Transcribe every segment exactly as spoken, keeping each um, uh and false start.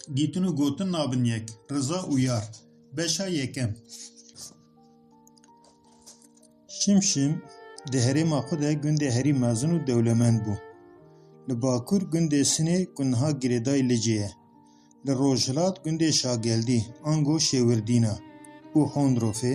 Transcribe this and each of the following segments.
Dîtin û gotin nabin yek. Riza û Yar. Beşa yekem. Şimşim di herêma xwe de gundê herî mezin û dewlemend bû. Li bakur gundê Sinê ku niha girêdayî Licê ye. Li rojhilat gundê Şageldî, ango Şêwirdîna û Hondrofê,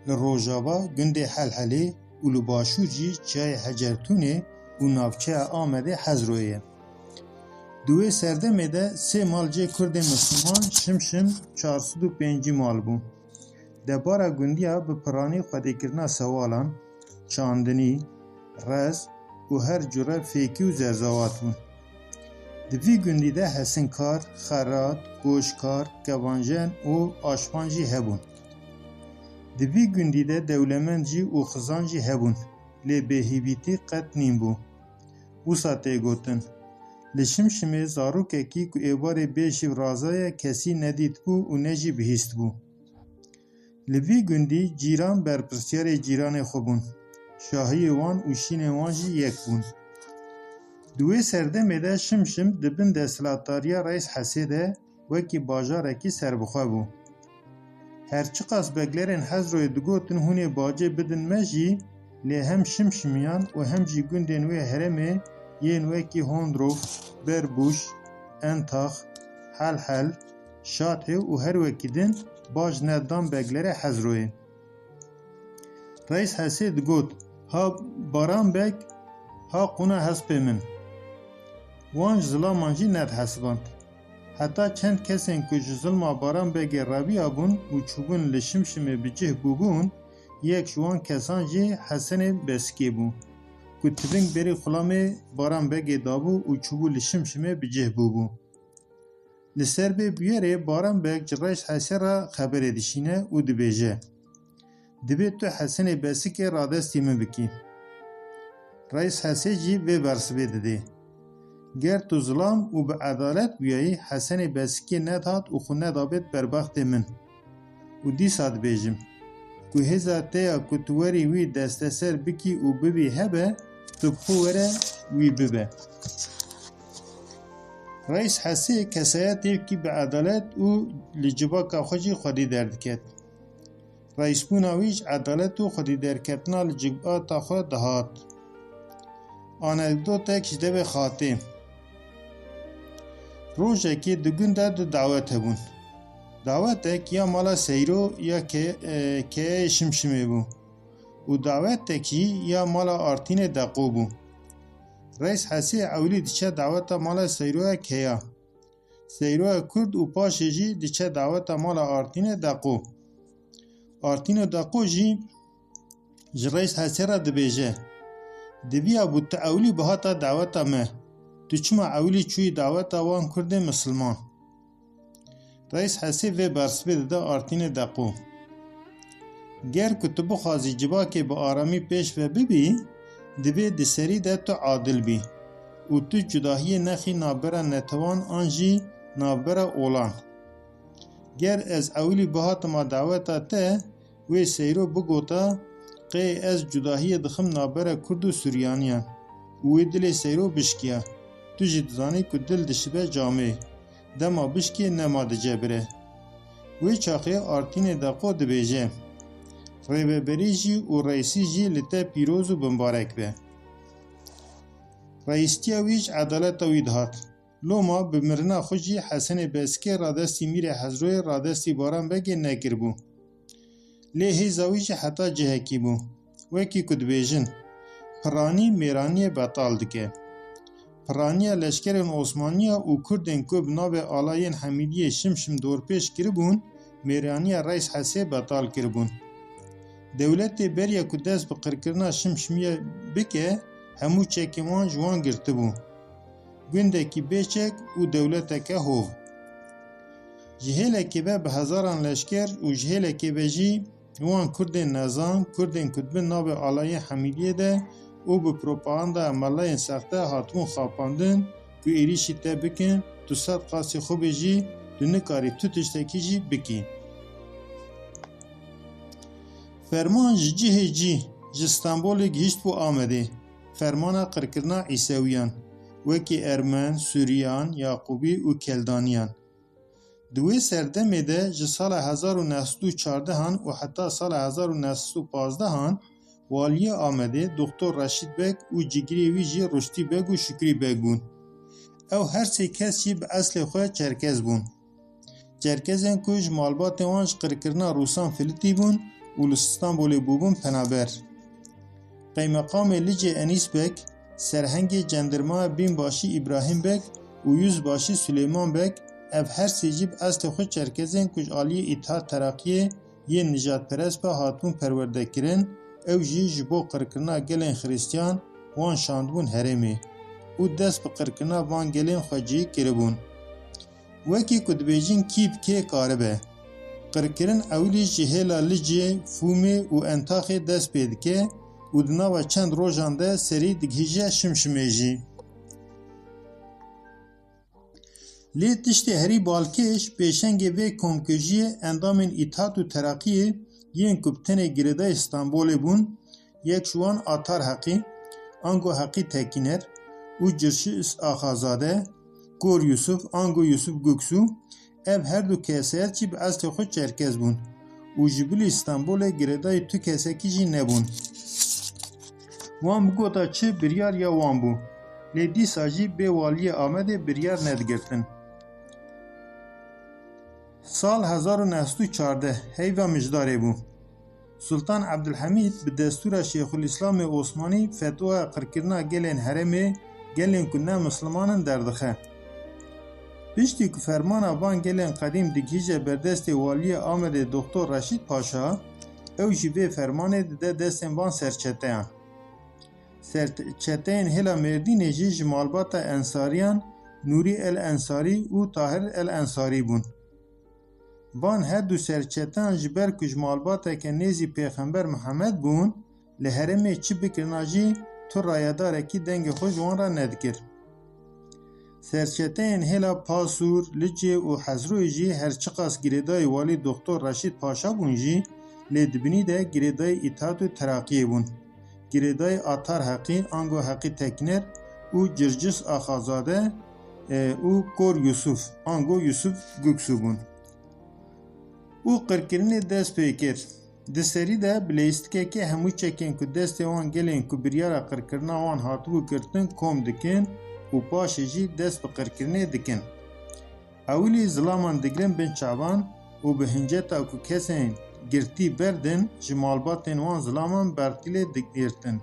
li rojava gundê Helhelê û li başûr jî çiyayê Hecertûnê û navçeya Amedê Hezroyê ye. Di wê serdemê de sê malcê Kurdên Misliman Şimşim çar sed û pêncî mal bû. Debara gundiya bi piranî xwedîkirina sewalan, çandinî, rez û her cure fêkî û zerzawat bûn. Di vî gundî de hesinkar, xerat, goşkar, kevanjen û aşvan jî hebûn. Di vî gundî de dewlemend jî û xizan jî hebûn, lê bêhîvîtî qet nîn bû. Wisa tê gotin, li Şimşimê zarokekî ku êvarê bê şîv razaye kesî nedîtbû û ne jî bihîstbû. Li vî gundî cîran berpirsiyarê cîranê xwe bûn. Şahiyê wan û şînên wan jî yek bûn. Di wê serdemê de Şimşim di bin desthilatdariya Reis Hesê de wekî bajarekî serbixwe bû. Her çiqas beglerên Hezroyê digotin hûn ê bacê bidin me jî, lê hem Şimşimiyan û hem jî gundên wê herêmê yên wekî Hondrof, Berbûş, Entax, Helhel, Şatê û her wekî din bac nedan beglerê Hezroyê. Reis Hesê digot, ha Baran Beg, ha qûna hespê min. Wan ji zilaman jî nedihesiband. Heta çend kesên ku ji zilma Baran Begê reviyabûn û çûbûn li Şimşimê bi cih bûbûn, yek ji wan kesan jî Hesenê Besikê bû, ku tiving berî xulamê Baran Begê dabû û çûbû li Şimşimê bi cih bûbû. Li ser vê bûyerê Baran Beg ji Reis Hesê re xeberê dişîne û dibêje, Divê tu Hesenê Besikê radestî min bikî. Reis Hesê jî vê bersivê didê. Ger tu zilam û bi edalet bûyayî, Hesenê Besikê nedihat û xwe nedabêt berbextê min. Û dîsa dibêjim, ku hêza te ya ku tu werî wî desteser bikî û bibî hebe, tu bi xwe were wî bibe. Reis Hesê kesayetêkî bi edalet û li civaka xwe jî xwedî derdiket. Reisbûna wî ji edalet û xwedî derketina li civaka xwe dihat. Anekdotek ji devê xatê. Rojekê di gund de du dawet hebûn. Dawetek ya mala Seyro ya ke-, e, keyeyê Şimşimê bû. Û dawetek jî ya mala Artînê Deqo bû. Reis Hesê ewilî diçe daweta mala Seyroya keya. Seyroya Kurd û paşê jî diçe daweta mala Artînê Deqo. Artînê Deqo jî ji Reis Hesê re dibêje, Diviya bû tu ewilî bihata daweta me. Tu çima ewilî çûyî daweta wan Kurdên Misilman? Reis Hesê vê bersivê dide Artînê Deqo. Ger ku tu bixwazî civakê bi aramî pêş ve bibî, divê di serî de tu adil bî û tu cudahiyê nexî navbera netewan an jî navbera olan. Ger ez ewilî bihatima daweta te, wê Seyro bigota, qey ez cudahiyê dixim navbera Kurd û Suryaniyan û wê dilê Seyro bişkiya. Tu jî dizanî ku dil dişibe camê. Dema bişkê nema dicebire. Wê çaxê Artînê Deqo dibêje, Rêveberî jî û reîsî jî li te pîroz û bimbarek be. Reîstiya wî ji edaleta wî dihat. Loma bi mirina xwe jî Hesenê Besikê radestî Mîrê Hezroyê radestî Baran Begê nekiribû. Lê hêza wî jî heta cihekî bû. Wekî ku dibêjin, piranî mêraniyê betal dike. Piraniya leşkerên Osmaniya û Kurdên ku bi navê alayên Hemîdiyê Şimşim dorpêç kiribûn, mêraniya Reis Hesê betal kiribûn. Dewletê beriya ku dest bi qirkirina Şimşimiye bike, hemû çekên wan ji wan girtibû. Gundekî bê çek û dewleteke hov. Ji hêlekê ve bi hezaran leşker û ji hêlekê ve jî wan Kurdên nezan, Kurdên ku di bin navê alayê Hemîdiyê de û bi propagandaya melayên sexte hatibûn xapandin ku êrîşî te bikin, tu sed qasî xwe bê jî tu nikarî tu tiştekî jî bikî. Ferman ji cihê cî, ji Stenbolê gihîştbû Amedê. Fermana qirkirina Îsewiyan, wekî Ermen, Sûriyan, Yaqûbî û Keldaniyan. Di wê serdemê de ji sala hezar û neh sed û çardehan û heta sala hezar û neh sed û pazdehan waliyê Amedê Doktor Reşîd Beg û cigirê wî jî Ruştî Beg û Şukrî Beg bûn. Ew her sê kes jî bi eslê xwe Çerkez bûn. Çerkezên ku ji malbatên wan ji qirkirina Rûsan filitî bûn û li Stenbolê bûbûn penaber. Qeymeqamê Licê Enîs Beg, serhengê cendirmaya Bînbaşî Îbrahîm Beg û Yûzbaşî Silêman Beg, ev her sê jî bi eslê xwe Çerkezên ku ji aliyê Îtihad Teraqiyê yên nijadperest be hatibûn perwerdekirin, ew jî ji bo qirkirina gelên Xirîstiyan wan şandibûn herêmê û dest bi qirkirina van gelên xwecihî kiribûn. Wekî ku dibêjin kî bi kê karibe. Qirkirin ewilî ji hêla Licê, Fûmê û Entaxê dest pê dike û di nava çend rojan de serî digihîje Şimşimê jî. Lê tiştê herî balkêş pêşengê vê komkujiyê endamên Îtihad û Teraqiyê yên ku bi tenê girêdayî Stenbolê bûn, yek ji wan Atar Heqî, ango Heqî Tekîner û Cirşis Axazade, Kor Yusuf, ango Yusuf Guksû, ev her du kesayet jî bi eslê xwe Çerkez bûn û ji bilî Stenbolê girêdayî tu kesekî jî nebûn. Wan bigota çi biryar ya wan bû, lê dîsa jî bê waliyê Amedê biryar nedigirtin. Sal hezar û neh sed û çardeh heyva mijdarê bû. Sultan Ebdulhemîd bi destûra Şêxulîslamê Osmanî fetwaya qirkirina gelên herêmê gelên ku ne misliman in derdixe. Piştî ku fermana van gelên qedîm digihîje ber destê waliyê Amedê Doktor Reşîd Paşa, ew jî vê fermanê dide destên van serçeteyan. Serçeteyên hêla Mêrdînê jî ji malbata Ensariyan Nûrî El Ensarî û Tahir El Ensarî bûn. Van her du serçeteyan ji ber ku ji malbateke nêzî Pêxember Mihemed bûn, li herêmê çi bikirina jî tu rayedarekî dengê xwe ji wan re nedikir. Serçeteyên hêla Pasûr, Licê û Hezroyê jî her çiqas girêdayî walî Doktor Reşîd Paşa bûn jî, lê di binî de girêdayî Îtihad û Teraqiyê bûn. Girêdayî Atar Heqî, ango Heqî Tekner û Circis Axazade, e, û Kor Yusuf, ango Yusuf Guksu bûn. Û qirkirinê dest pê kir. Di serî de bi leyîstikekê hemû çekên ku destê wan gelên ku biryara qirkirina wan hatibû girtin kom dikin û paşê jî dest bi qirkirinê dikin. Ewilî zilaman digrin bin çavan û bi hinceta ku kesên girtî berdin ji malbatên wan zilaman bertîlê digirtin.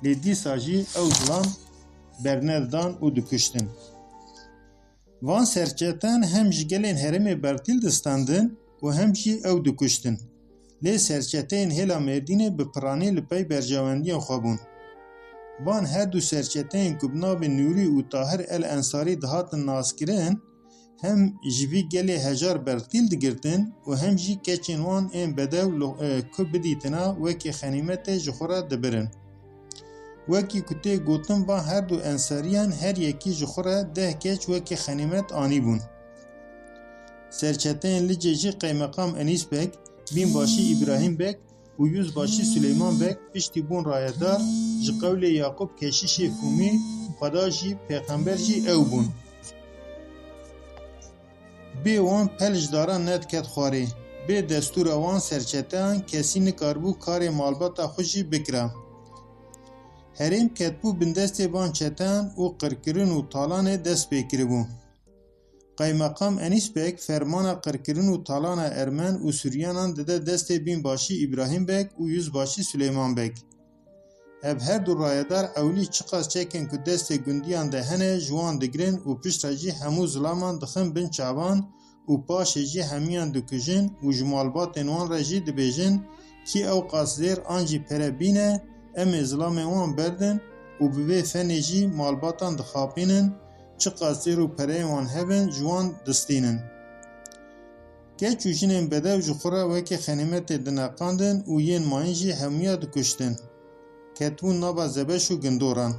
Lê dîsa jî ew zilam bernedidan û dikuştin. Van serçeteyan hem ji gelên herêmê bertîl distendin û hem jî ew dikuştin. Lê serçeteyên hêla Mêrdînê bi piranî li pey berjewendiyên xwe bûn. Van her du serçeteyên ku bi navê Nûrî û Tahir El Ensarî dihatin naskirin, hem ji vî gelê hejar bertîl digirtin û hem jî keçên wan ên bedew lo-, e, ku bidîtina wekî xenîmetê ji xwe re dibirin. Wekî ku tê gotin, van her du ensariyan her yekî ji xwe re deh keç wekî xenîmet anîbûn. Serçeteyên Licê jî Qeymeqam Enîs Beg, Bînbaşî Îbrahîm Beg û Yûzbaşî Silêman Beg piştî bûn rayedar, ji qewlê Yaqûb Keşîşê Fûmî, Xweda jî, Pêxember jî ew bûn. Bê wan pel ji daran nediket xwarê. Bê destûra wan serçeteyan kesî nikaribû karê malbata xwe jî bikira. Herêm ketbû bin destê van çeteyan û qirkirin û talanê dest pê kiribû. Qeymeqam Enîs Beg fermana qirkirin û talana Ermen û Suryanan dide destê Bînbaşî Îbrahîm Beg û Yûzbaşî Silêman Beg. Ev her du rayedar ewilî çiqas çekên ku destê gundiyan de hene ji wan digirin û piştre jî hemû zilaman dixin bin çavan û paşê jî hemiyan dikujin û ji malbatên wan re jî dibêjin, kî ew qas zêr an jî pere bîne, em ê zilamên wan berdin û bi vê fenê jî malbatan dixapînin, çiqas zêr û pereyên wan hebin ji wan distînin. Keç û jinên bedew ji xwe re wekî xenîmetê dineqandin û yên mayîn jî hemiya dikuştin. Ketibûn nava zebeş û gindoran.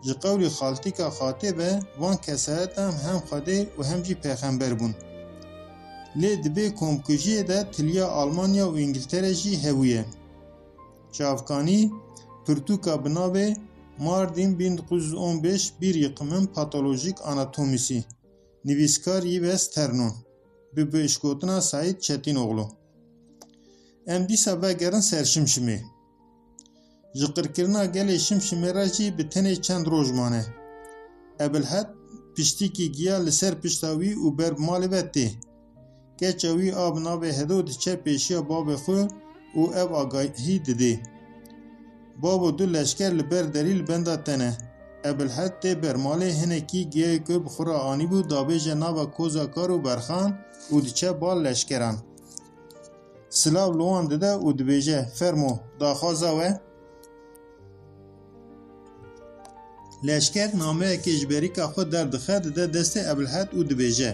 Ji qewlî xaltîka Xatê ve van kesayetan hem Xwedê û hem jî pêxember bûn. Lê di vê komkujiyê de tiliya Almanya û Îngiltere jî hebûye. Çavkanî, pirtûka bi navê Mardin bin dokuz yüz on beş, bir yıkımın patolojik anatomisi, nivîskar Yves Ternon. bi pêşgotina Seîd Çetînoğlu. Em dîsa vegerin ser Şimşimê. Ji qirkirina gelê Şimşimê re jî bi tenê çend roj mane. Ebilhed piştîkî giya li ser pişta wî û ber bi malê ve tê. Keça wî a bi navê Hedo diçe pêşiya bavê xwe û ev agahî didê. Bavo, du leşker li ber derî li benda te ne. Ebilhed tê ber malê, hinekî giyayê ku bi xwe re anîbû, dabêje nava Kozakar û Berxan û diçe bal leşkeran. Silav li wan dide û dibêje, Fermo, daxwaza we. Leşker nameyekê ji berîka xwe derdixe, dide destê Ebilhed û dibêje,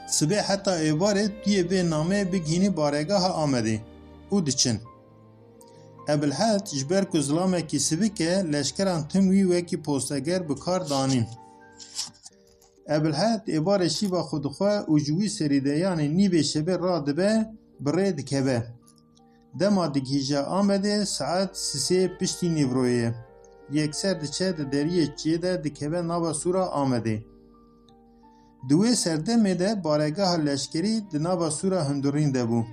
Sibê heta êvarê tu yê vê nameyê bigihînî baregeha Amedê û diçin. Ebilhed ji ber ku zilamekî sivik e, leşkeran tim wî wekî posteger bi kar danîn. Ebilhed êvarê şîva xwe dixwe û ji wî serî de, yanê nîvê şevê radibe, bi rê dikeve. Dema digihîje Amedê, saet sisê piştî nîvroyê ye. Yekser diçe di deriyê çiyê de dikeve nava sûra Amedê. Di wê serdemê de baregeha leşkerî di nava sûra hundirîn de bû.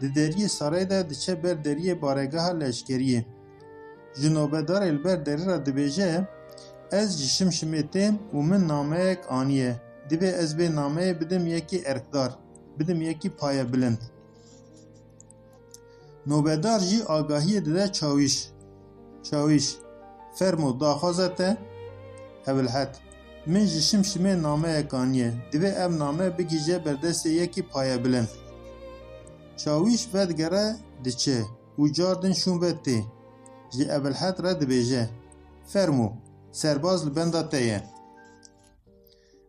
Di deriyê sarayê de diçe ber deriyê baregeha leşkeriyê. Ji nobedarê li ber derî re dibêje, Ez ji Şimşimê têm û min nameyek aniye. Divê ez vê nameyê bidim yekî erkdar, bidim yekî payebilind. Nobedar jî agahiyê dide çawîş. Çawîş, Fermo, daxwaza te? Ebilhed, Min ji Şimşimê nameyek aniye. Divê ev name bigihîje ber destê yekî payebilind. Çawîş vedigere diçe û car din şûn ve tê. Ji Ebilhed re dibêje, Fermo, serbaz li benda te ye.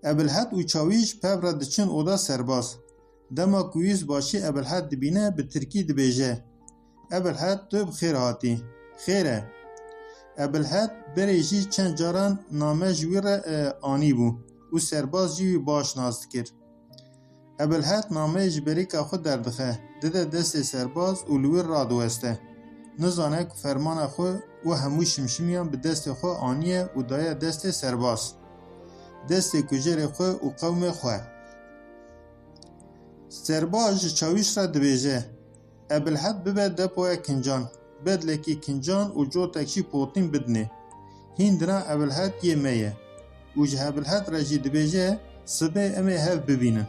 Ebilhed û çawîş pev re diçin oda serbaz. Dema ku yüzbaşî Ebilhed dibîne, bi tirkî dibêje, Ebilhed, tu bi xêr hatî. Xêr e. Ebilhed berê jî çend caran name ji wî re, e, anîbû û serbaz jî wî baş nas dikir. Ebilhed nameyê ji berîka xwe derdixe, dide destê serbaz û li wir radiweste. Nizane ku fermana xwe û hemû şimşimiyan bi destê xwe aniye û daye destê serbaz. Destê kujerê xwe û qewmê xwe. Serbaz ji çawîş re dibêje, Ebilhed bibe depoya kincan, bedlekî kincan û cotek jî potîn bidinê. Hîn dina Ebilhed yê me ye. Û ji Ebilhed re jî dibêje, Sibê em ê hev bibînin.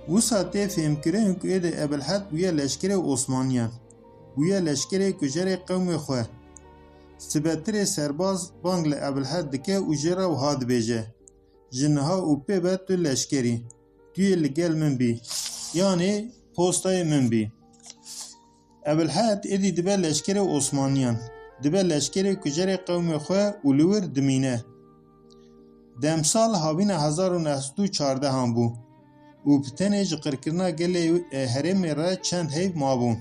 Wisa tê fêmkirin ku êdî Ebilhed bûye leşkerê Osmaniyan. Bûye leşkerê kujerê qewmê xwe. Sibetirê serbaz bang li Ebilhed dike û jê re wiha dibêje, Ji niha û pê ve tu leşker î. Tu yê li gel min bî. Yanê postayê min bî. Ebilhed êdî dibe leşkerê Osmaniyan. Dibe leşkerê kujerê qewmê xwe û li wir dimîne. Demsal havîna hezar û neh sed û çardehan bû û bi tenê ji qirkirina gelê, e, herêmê re çend heyv mabûn.